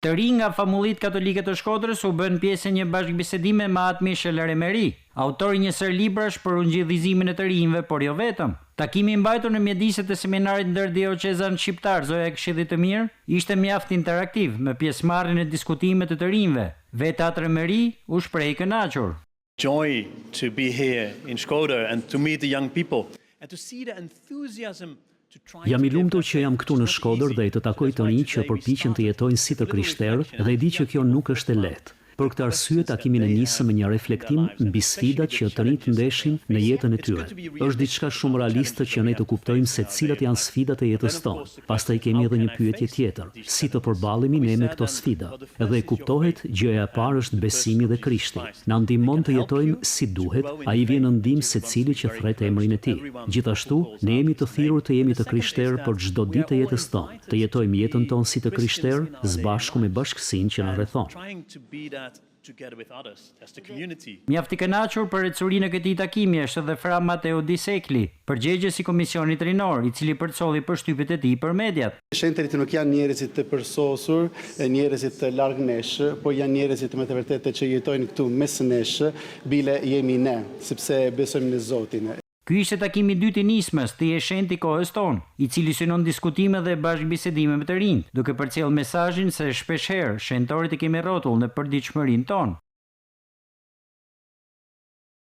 Të rinj nga famullitë katolike të Shkodrës u bënë pjesë e një bashkëbisedime me At Michel Rémery, autor i një sërë librash për ungjillizimin e të rinjve, por jo vetëm. Takimi i mbajtur në mjediset e seminarit ndërdioqezan shqiptar Zoja e Këshillit të Mirë ishte mjaft interaktiv, me pjesëmarrjen e diskutimet e të rinjve. Vetë At Rémery u shpreh i kënaqur. Joy to be here in Shkodër and to meet the young people and to see the enthusiasm Jam i lumtur që jam këtu në Shkodër dhe të takoj të rinj që përpiqen të jetojnë si të krishterë dhe e di që kjo nuk është e lehtë. Për këtë arsye takimin e nisëm me një reflektim mbi sfidat që të rinjtë ndeshin në jetën e tyre. Është diçka shumë realiste që ne të kuptojmë se cilat janë sfidat e jetës tonë. Pastaj kemi edhe një pyetje tjetër, si të përballemi ne me këto sfida? Dhe kuptohet, gjëja e parë është besimi dhe Krishti. Na ndihmon të jetojmë si duhet, ai vjen në ndihmë secilit që thërret emrin e tij. Gjithashtu, ne jemi të thirrur të jemi të krishterë për çdo ditë të jetës tonë, të jetojmë jetën tonë si të krishterë, së bashku me bashkësinë që na rrethon. Mjaft i kënaqur për ecurinë e këtij takimi është edhe Fra Mateo Di Sekli, përgjegjës i Komisionit Rinor, i cili përcolli përshtypjet e tij për mediat. Shenjtërit nuk janë njerëzit të përsosur, njerëzit të larg nesh, por janë njerëzit me të vërtetë që jetojnë këtu mes nesh, bile jemi ne, sepse besojmë në Zotin. Ky ishte takimi i dytë i nismës Ti je shenjt i kohës tonë, i cili synon diskutime dhe bashkëbisedime me të rinjtë, duke përcjellë mesazhin se shpeshherë shenjtorët i kemi rrotull në përditshmërinë tonë.